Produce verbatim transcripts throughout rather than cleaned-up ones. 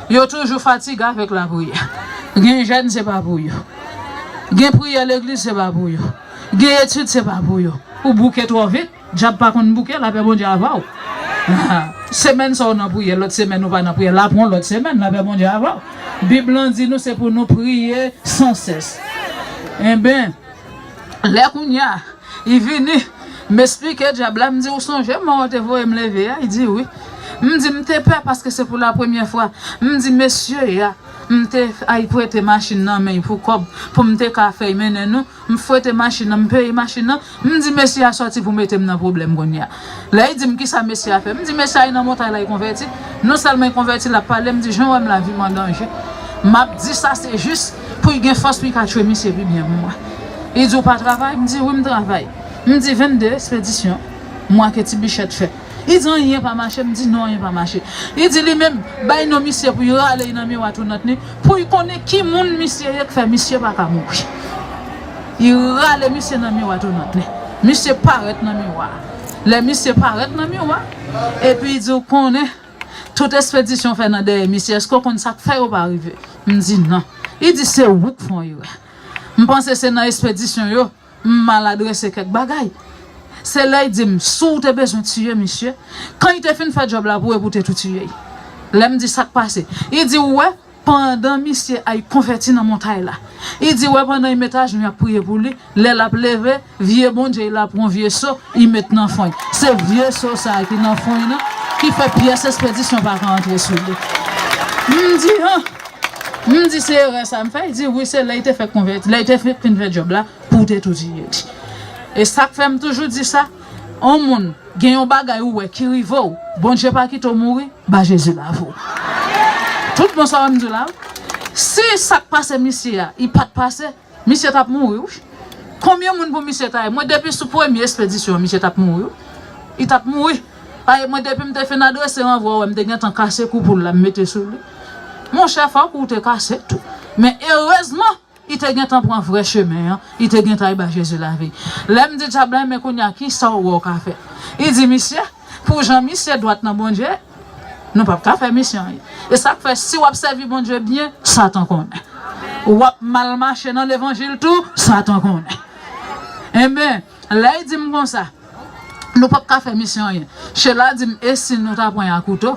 Yo toujou fatige avèk lapriyè. Gen jèn, se pa pou yo. Gen priyè legliz, se pa pou yo. Gen etid, se pa pou yo. Ou bouke twò vit. Dyab pa konn bouke, lapè Bondye avè w. Semèn sa w nan priyè, lòt semèn ou pa nan priyè, l ap yon lòt semèn, lapè Bondye avè w. Bib lan di nou se pou nou priye san sès. Enben, lè kounye a, li vini, m esplike dyab la, m di, ou sonje mò w te voye m leve a? Li di, wi. M di, m te pè paske se pou la premyè fwa. M di, mesye a, m te al prete machin nan men l pou kòb, pou m te ka fè l mennen nou. M fwete machin nan, m peye machin nan. M di, mesye a sòti pou mete m nan pwoblèm kounye a. Lè li di m kisa mesye a fè, m di, mesye a, li nan montay la, li konvèti. Non sèlman li konvèti, l ap pale, m di, jan w wè m la, vi m an danje. M ap di sa, se jis pou l gen fòs, pou l ka tchwe misye pi byen pou mwen. Li di, ou pa travay? M di, wi, m travay. M di, vennde espedisyon mwa ke Ti Bichèt fè. Li di, anyen pa mache? M di, non, anyen pa mache. Li di, li menm, bay non misye pou l rale l nan miwa tounant li, pou l konnen ki moun misye ye k fè misye pa ka mouri. Li rale misye nan miwa tounant li. Misye parèt nan miwa a. Lè misye parèt nan miwa a, epi li di, ou konnen, tout espedisyon fè nan dèyè misye, èske w konn sa k fè yo pa rive? M di, non. Li di, se ou k fè yon erè. M panse se nan espedisyon yo, m mal adrese kèk bagay. Se lè l di m, si w te bezwen tiye misye, kan l te fin fè djòb la pou ou, epi w te tou tiye l. Lè m di sa k pase, li di, ou wè, pandan misye al konvèti nan montay la, li di, ou wè, pandan l met ajenou l ap priye pou li, lè l ap leve, vye Bondye l la pran vye so, li met nan fon l. Se vye so sa a ki nan fon l nan, ki fè pyès espedisyon pa ka antre sou li. M di, an, m di, se erè sa m fè? Li di, wi, se lè l te fèk konvèti, lè l te fèk fin fè djòb la, pou w te tou tiye li. E sa k fè m toujou di sa, yon moun gen yon bagay ou wè ki rive w, Bondye pa kite w mouri, ba Jezi lavi w. Tout bon sa w wè m di w la, wi. Si sa k pase misye a, li pa t pase, misye t ap mouri, wi. Konbyen moun pou misye ta ye? Mwen, depi sou premye espedisyon an, misye t ap mouri, wi. Li t ap mouri. Paske mwen, depi m te fin adrese ranvwa, w wè m te gentan kase kou poul la, m mete sou li. Monchè, fòk ou te kase tou. Men erezman, li te gentan pran vrè chemen an, li te gentan al ba Jezi lavi l. Lè m di dyab la, men kounye a, kisa w wè w ka fè? Li di, misye, pou jan misye dwat nan Bondye, nou p ap ka fè misye anyen. E sa k fè, si w ap sèvi Bondye byen, Satan konnen. W ap mal mache nan levanjil tou, Satan konnen. Enben, lè l di m konsa, nou p ap ka fè misye anyen. Chela di m, e si nou ta pran y a kouto?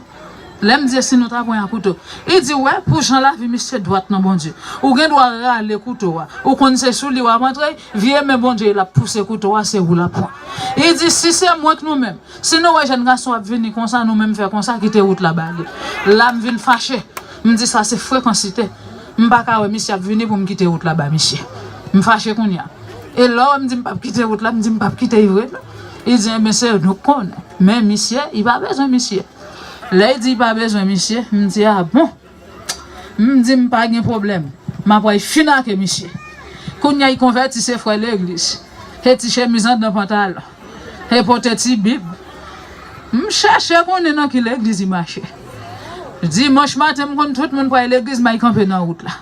Lè m di, e si nou ta pran y a kouto? Li di, wè, pou jan lavi misye dwat nan Bondye, ou gen dwa rale kouto a. Ou konn se sou li w ap antre, vye men Bondye l ap pouse kouto a, se ou l ap pran. Li di, si se mwen k nou menm, si nou wè jèn gason ap vini konsa, nou menm fè konsa, kite wout la ba li. La m vin fache. M di, sa se frekansite. M pa ka wè misye ap vini pou m kite wout la ba misye. M fache kounye a. E lè w wè m di m p ap kite wout la, m di m p ap kite l vre non. Li di, enben, se nou k konnen. Men misye, li pa bezwen misye. Lè l di li pa bezwen misye, m di, a bon. M di m pa gen pwoblèm. M ap al fin ake misye. Kounye a, li konvèti, se frè legliz. E ti chemiz anndan pantalon. E pote ti Bib. M chèche konnen nan ki legliz li mache. Dimanch maten, m konn tout moun pral legliz, m al kanpe nan wout la.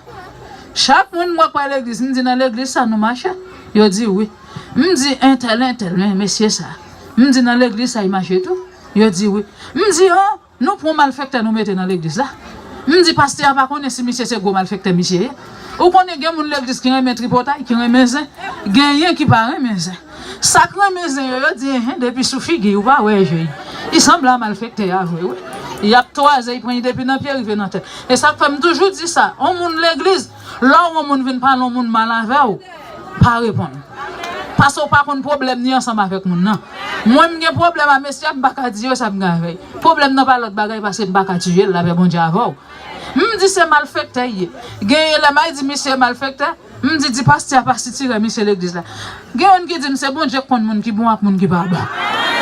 Chak moun m wè k pral legliz, m di, nan legliz sa nou mache? Yo di, wi. M di, entèl, entèl, men mesye sa. M di, nan legliz sa, li mache tou? Yo di, wi. M di, an, nou pran malfektè nou mete nan legliz la. M di, pastè a pa konnen si misye se gwo malfektè misye ye. Ou konnen gen moun legliz ki renmen tripotay, ki renmen zen. Genyen ki pa renmen zen. Sa k renmen zen yo, yo di, enhen, depi sou figi, ou pa wè je l. Li sanble a malfektè a vre, wi. Y ap twaze, li pran li depi nan pye rive nan tèt. E sa k fè m toujou di sa, yon moun legliz, lè w wè yon moun vin pale yon moun mal avè w, pa reponn. Paske w pa konn pwoblèm ni ansanm avèk moun nan. Mwen, m gen pwoblèm a mesye a, m pa ka di yo sa m gen avè l. Pwoblèm nan pa lòt bagay paske m pa ka tiye l, lapè Bondye avè w. M di se malfektè l ye. Genyen lè m al di misye malfektè, m di, di pastè a pa sitirè misye legliz la. Gen youn ki di m se Bondye k konn moun ki bon ak moun ki pa bon.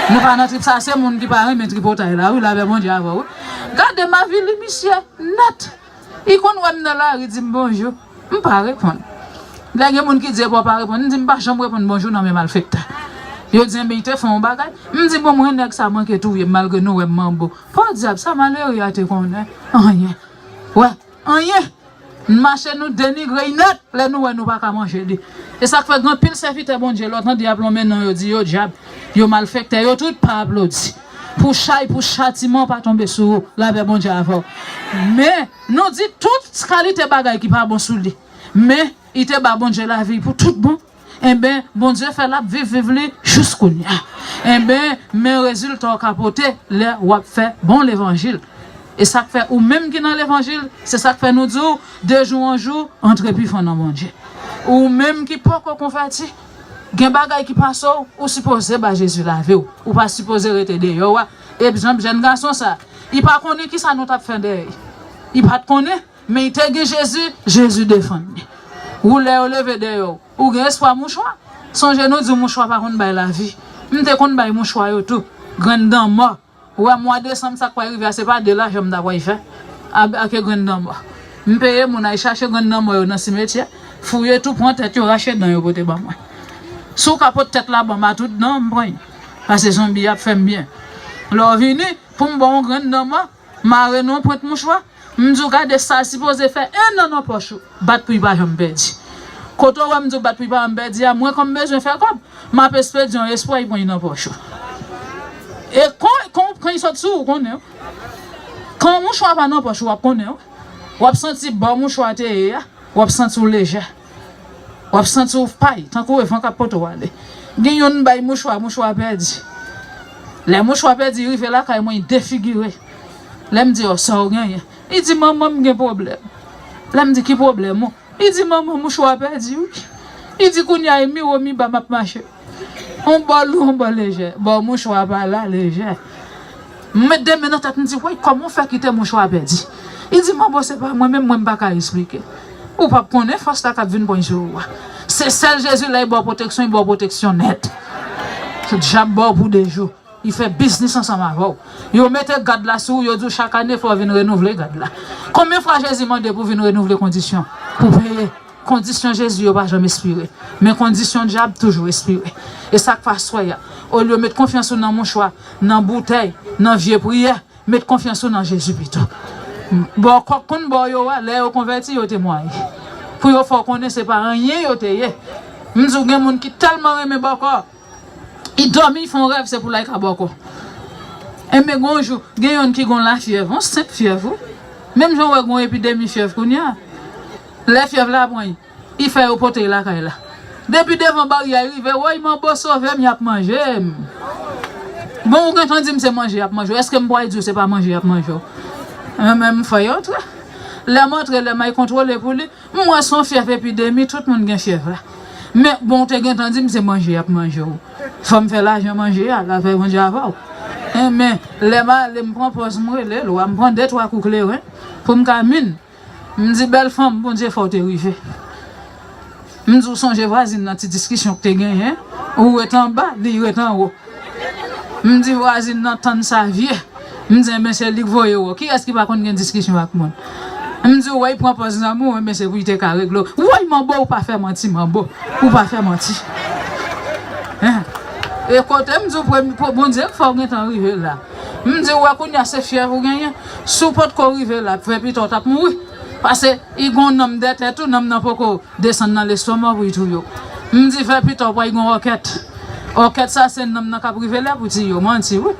Nou pa nan trip sa, se moun ki pa renmen tripotay la, wi, lapè Bondye avè w, wi. Gade m avili misye nèt. Li konn wè m nan lari, di m bonjou. M pa reponn. Lè gen moun ki di epi w pa reponn, m di m pa janm reponn bonjou nan men malfektè. Yo di, enben, li te fè yon bagay. M di, bon, mwen, nèg sa manke touye m malgre nou wè m manbo. Podyab, sa malere a te konnen? Anyen. Wè, anyen. N mache, nou denigre l nèt lè nou wè nou pa ka manje li. E sa k fè gen anpil sèvitè Bondye lè w tande y ap lonmen non yo, di yo dyab, yo malfektè, yo tout pa aplodi. Pou chay, pou chatiman pa tonbe sou ou. Lapè Bondye avè w. Men, nou di tout kalite bagay ki pa bon sou li. Men, li te ba Bondye lavi pou tout bon. Enben, Bondye fè l ap viv, viv li jis kounye a. Enben, men rezilta w ka pote lè w ap fè bon levanjil. E sa k fè ou menm ki nan levanjil, se sa k fè nou di w, de jou an jou, antre pi fon nan Bondye. Ou menm ki poko konvèti, gen bagay ki pase w, ou sipoze ba Jezi lavi w. Ou pa sipoze rete deyò a. Egzanp, jèn gason sa, li pa konnen kisa nou t ap fè dèyè. Li pa t konnen, men li te gen Jezi, Jezi defann li. Ou lè yo leve dèyè w, ou gen espwa mouchwa. Sonje nou di w mouchwa pa konn bay lavi. M te konn bay mouchwa yo tou. Grenn dan mò. Ou wè mwa desanm sa k pral rive a, se pa de lajan m ta pral fè. A, ake grenn dan mò. M peye moun al chache grenn dan mò yo nan simetyè. Fouye tou, pran tèt yo, rache dan yo pote ban mwen. Si w ka pot tèt la ban m a tout dan, m pran l. Pase zonbi ap fè m byen. Lè w vini, pou m ba w yon grenn dan mò, mare nan yon pwent mouchwa, m di w gade sa sipoze fè en an nan pòch ou. Bat pou li pa janm pèdi. Kote w wè m di w bat pou li pa janm pèdi a, mwen kòm m bezwen fè kòb, m ap espedye yon espwa, li pran li nan pòch ou. E kon, kon, kan li sot sou ou, ou konnen wi. Kan mouchwa pa nan pòch ou, w ap konnen wi. W ap santi bò mouchwa te ye a, w ap santi w lejè. W ap santi w pay, tankou e van k ap pote w ale. Gen youn m bay mouchwa, mouchwa pèdi. Lè mouchwa pèdi, rive lakay mwen, li defigire. Lè m di, "O, sa w genyen?" Li di, "Manman, m gen pwoblèm." Lè m di, "Ki pwoblèm ou?" Li di, "Manman, mouchwa pèdi wi." Li di, "Kounye a, e miwo miba m ap mache. On bò lou, on bò lejè. Bò mouchwa pa la, lejè." M met de men nan tèt, m di, "Woy, kòman w fè kite mouchwa pèdi?" Li di, "Manbo, se pa mwen, menm mwen m pa ka esplike. Ou p ap konnen fòs la k ap vin pran sou ou a. Se sèl Jezi, lè l ba w pwoteksyon, l ba w pwoteksyon nèt. Dyab ba w pou de jou. Li fè biznis ansanm avè w. Yo mete gad la sou ou, yo di w chak ane fò w vin renouvle gad la. Konbyen fwa Jezi mande pou w vin renouvle kondisyon? Pou peye. Kondisyon Jezi yo pa janm espire. Men kondisyon dyab toujou espire. E sa k fè aswè a, olye w met konfyans ou nan mouchwa, nan boutèy, nan vye priyè, met konfyans ou nan Jezi pito. Bòkò k konn ba w yo a, lè yo konvèti, yo temwaye. Pou yo fè w konnen se pa anyen yo te ye. M di w, gen moun ki tèlman renmen bòkò, li dòmi, li fè yon rèv, se pou l al ka bòkò. Enben, gen yon jou, gen youn ki gen yon lafyèv, yon senp fyèv, wi. Menm jan w wè gen yon epidemi fyèv kounye a. Lè fyèv la pran l, li fè yo pote l lakay la. Depi devan baryè a, li rive, "Woy, manbo, sove m, y ap manje m." Bon, ou gentan di m se manje y ap manje w. Èske m pral di w se pa manje y ap manje w? Mwen menm, m fè y antre. Lè m antre, lè m al kontwole pou li, m wè se yon fyèv epidemi, tout moun gen fyèv la. Men, bon, ou te gentan di m se manje y ap manje w. Fò m fè lajan manje a, lapè Bondye avè w. Enben, lè m ale, m pran pòz, m rele l, m pran de, twa kou kleren pou m ka min. M di, "Bèl fanm, Bondye fè w te rive." M di, "Ou sonje vwazin nan ti diskisyon k te genyen? Ou ret anba, li ret anwo." M di, "Vwazin nan tann sa vye." M di, "Enben, se li k voye w. Kiyès ki pa konn gen diskisyon ak moun?" M di, "Ou wè, li pran pòz zanmi w, enben, se pou li te ka regle w." "Woy, manbo, ou pa fè manti, manbo. Ou pa fè manti." Hein? E kote m di w, premye, Bondye k fè w gentan rive la. M di, "Ou wè, kounye a se fyèv ou genyen. Si w potko rive la, vè pita w t ap mouri." Paske li gon nanm dèyè tèt ou, nanm nan poko desann nan lestomak pou li touye w. M di, "Vè pita w pral gon òkèt." Òkèt sa se nanm nan k ap rive la pou tiye w. Manti, wi.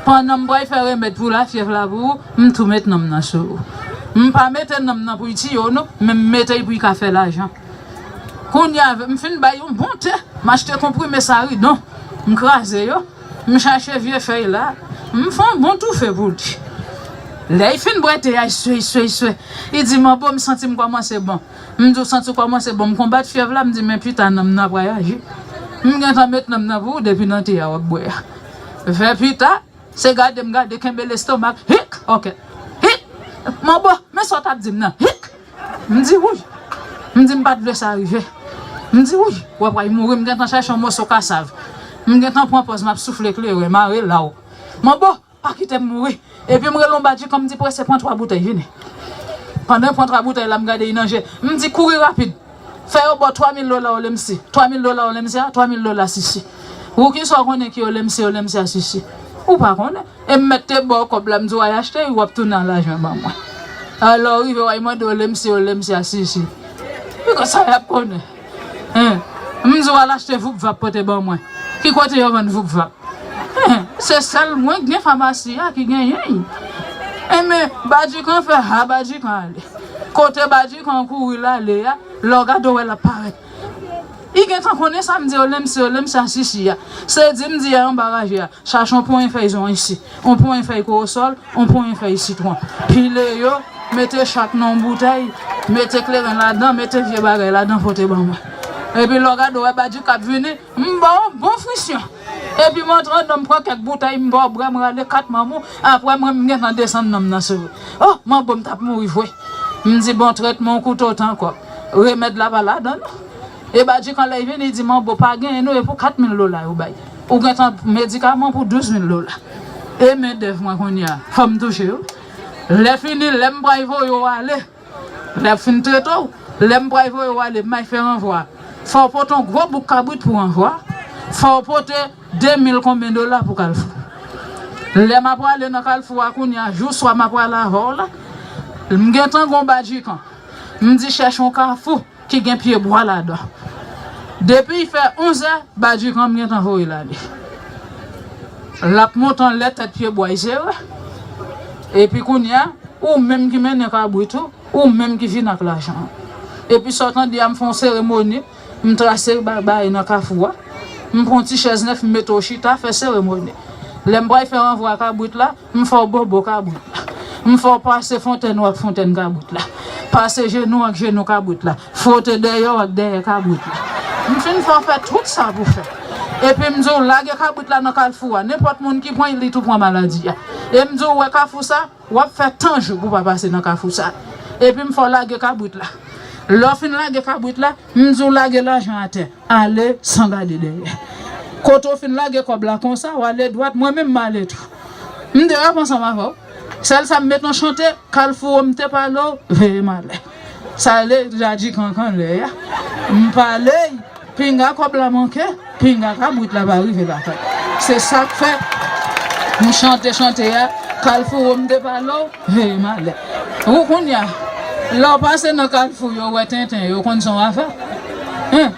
Pandan m pral fè remèd pou lafyèv la pou ou, m tou met nanm nan sou ou. M pa mete nanm nan pou l tiye w, non, men m mete l pou l ka fè lajan. Kounye a, m fin bay yon bon te, m achte konprime saridon, m kraze yo, m chache vye fèy la, m fè yon bon toufe pou li. Lè l fin bwè te a, l swe, l swe, l swe. Li di, "Manbo, m santi m kòmanse bon." M di, "Ou santi w kòmanse bon?" M konbat fyèv la, m di, "Men pita nanm nan ap reyaji." M gentan met nanm nan pou ou depi nan te a w ap bwè a. Vè pita, se gade m gade, kenbe lestomak, hik, òkèt. Hik, manbo, men sa w t ap di m nan, hik. M di, "Wouy." M di, "M pa t vle sa rive." M di, "Wouy, w ap pral mouri." M gentan chache yon moso kasav. M gentan pran pòz, m ap soufle kleren, mare law. "Manbo, pa kite m mouri." Epi m rele yon badjikò, m di, "Prese, pran twa boutèy, vini." Pandan l pran twa boutèy la, m gade li nan je. M di, "Kouri rapid. Fè yo ba w twa mil dola O L M C. Twa mil dola O L M C a, twa mil dola sisi. Ou ki sa w konnen ki O L M C, O L M C a sisi? Ou pa konnen." E m mèt te ba w kòb la, m di w al achte, w ap tounen a lajan ban mwen. Alò, w rive, w al mande O L M C, O L M C a sisi. Piga sa y ap konnen. Hein? M di w al achte voup vap pote ban mwen. Ki kote yo vann voup vap? Hein? Se sèl mwen k gen famasi a ki genyen l. Enben, Badjikan fè ha, Badjikan ale. Kote Badjikan kouri l ale a, lè w gade w wè l ap parèt. Li gentan konnen sa m di yo, lè m se yo, lè m se asisi a. Se di m di a anba raje a. Chache yon ponyen fèy zon isi, yon ponyen fèy kowosòl, yon ponyen fèy sitwon. Pile yo, mete chak nan yon boutèy, mete kleren ladan, mete vye bagay ladan, pote ban mwen. Epi lè w gade w wè Badjik ap vini, m ba w bon frisyon. Epi m antre anndan, m pran kèk boutèy, m ba w bwè, m rale kat manman w, apre mwen m gentan desann nan m nan sou ou. Oh, manbo m t ap mouri vre. M di bon trètman w koute otan kòb. Remèd la pa ladan non. E Badjikan lè l vini, li di manbo pa genyen non, e pou kat mil dola yo bay. Ou gentan medikaman pou douz mil dola. E men dèv mwen kounye a, fò m touche yo. Lè fini, lè m pral voye w ale, lè m fin trete w, lè m pral voye w ale, m ay fè ranvwa. Fò w pote yon gwo bouk kabrit pou ranvwa. Fò w pote de mil konbyen dola pou Kalfou. Lè m ap prale nan Kalfou a kounye a, jou swa m ap prale avè w la, m gentan gon Badjikan. M di chèche yon kafou ki gen pye bwa ladan. Depi l fè onzè, Badjikan m gentan voye l ale. L ap monte anlè tèt pye bwa, li sere. Epi kounye a, ou menm ki mennen kabrit ou, ou menm ki vin ak lajan an. Epi sa w tande a, m fè yon seremoni, m trase ba-, bagay nan kafou a. M pran yon ti chèz nèf, m mete w chita, fè seremoni. Lè m pral fè ranvwa kabrit la, m fè w bobo kabrit la. M fè w pase fontèn w ak fontèn kabrit la. Pase jenou w ak jenou kabrit la. Fwote dèyè w ak dèyè kabrit la. M fin fè w fè tout sa pou fè. Epi m di w lage kabrit la nan kalfou a. Nenpòt moun ki pran li tou pran maladi a. E m di w wè kafou sa, w ap fè tan jou pou w pa pase nan kafou sa. Epi m fè w lage kabrit la. Lè w fin lage kabrit la, m di w lage lajan atè. Ale san gade dèyè. Kote w fin lage kòb la konsa, w ale dwat, mwen menm m ale tou. M te rap ansanm avè w. Sèl sa m met nan chante, kalfou m te pale w, veye malè. Sa le Badjikan k anlè a. M pale, pinga kòb la manke, pinga kabrit la pa rive lakay. Se sa k fè m chante chante a, kalfou m te pale w, veye malè. Ou kounye a, lè w pase nan kalfou yo, wè tenten yo, konn son afè. Hen?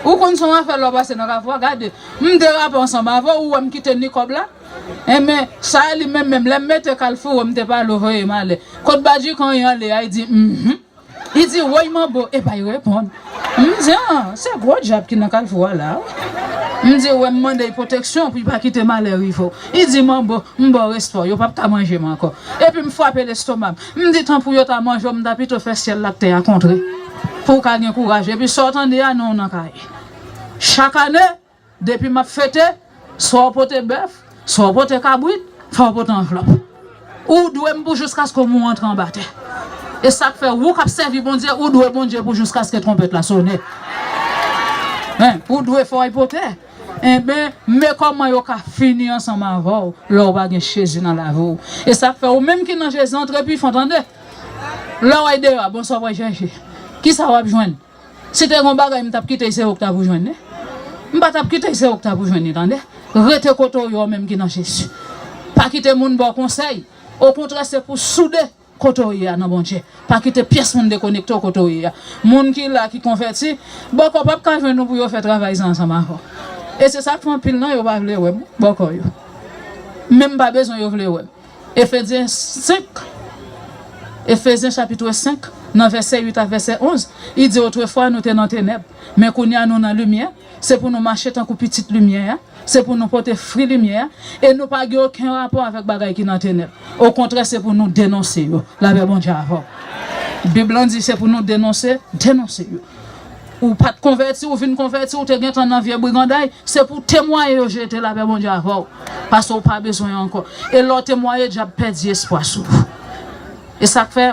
Ou konn son afè lè w pase nan kalfou a, gade. M te rap ansanm avè w, ou wè m kite ni kòb la? Enben, sa a li menm menm, lè m mete kalfou, m te pale w, veye malè. Kot Badjikan ye anlè a, li di, mhm. Li di, woy manbo, epa l reponn. M di, an, se gwo dyab ki nan kalfou a la, wi. M di, wè m mande l pwoteksyon pou l pa kite malè rive w. Li di, manbo, m ba w respè, yo p ap ka manje m ankò. Epi m frape lestoma m. M di, tanpri yo ta manje w, m ta pito fè syèl la ak tè a kontre. Pou w ka gen kouraj. Epi sa w tande a, non w nan kay. Chak ane, depi m ap fete, swa w pote bèf, swa w pote kabrit, fò w pote anvlòp. Ou dwe m pou jiskaske w mou antre anba tè. E sa k fè, ou k ap sèvi Bondye, ou dwe Bondye pou jiskaske twonpèt la sone. Hen, ou dwe fè w pòtè. Enben, men kòman yo ka fini ansanm avè w lè w pa gen Jezi nan lavi w. E sa k fè, ou menm ki nan Jezi, antre pi fon, tande. Lè w al deyò a, bonswa w pral chèche. Kisa w ap jwenn? Si te gen yon bagay m t ap kite l, se ou k ta pou jwenn li. M pa t ap kite l, se ou k ta pou jwenn li, tande. Rete kote w ye, ou menm ki nan Jezi. Pa kite moun ba w konsèy. Okontrè, se pou soude kote w ye a nan Bondye. Pa kite pyès moun dekonekte w kote w ye a. Moun ki la, ki konvèti, bòkò p ap ka jwenn nou pou yo fè travay sa ansanm avè w. E se sa k fè anpil nan yo pa vle wè m, bòkò yo. Men m pa bezwen yo vle wè m. Efezyen senk, Efezyen chapit senk, nan vèsè uit a vèsè onz, li di, otrefwa nou te nan tenèb, men kounye a nou nan limyè, se pou nou mache tankou pitit limyè a, se pou nou pote fwi limyè a, e nou pa gen okenn rapò avèk bagay ki nan tenèb. Okontrè, se pou nou denonse yo. Lapè Bondye avè w. Bib lan di se pou nou denonse, denonse yo. Ou pa t konvèti, ou vin konvèti, ou te gentan nan vye briganday, se pou w temwaye yo jete lapè Bondye avè w. Paske w pa bezwen yo ankò. E lè w temwaye, dyab pèdi espwa sou ou. E sa k fè,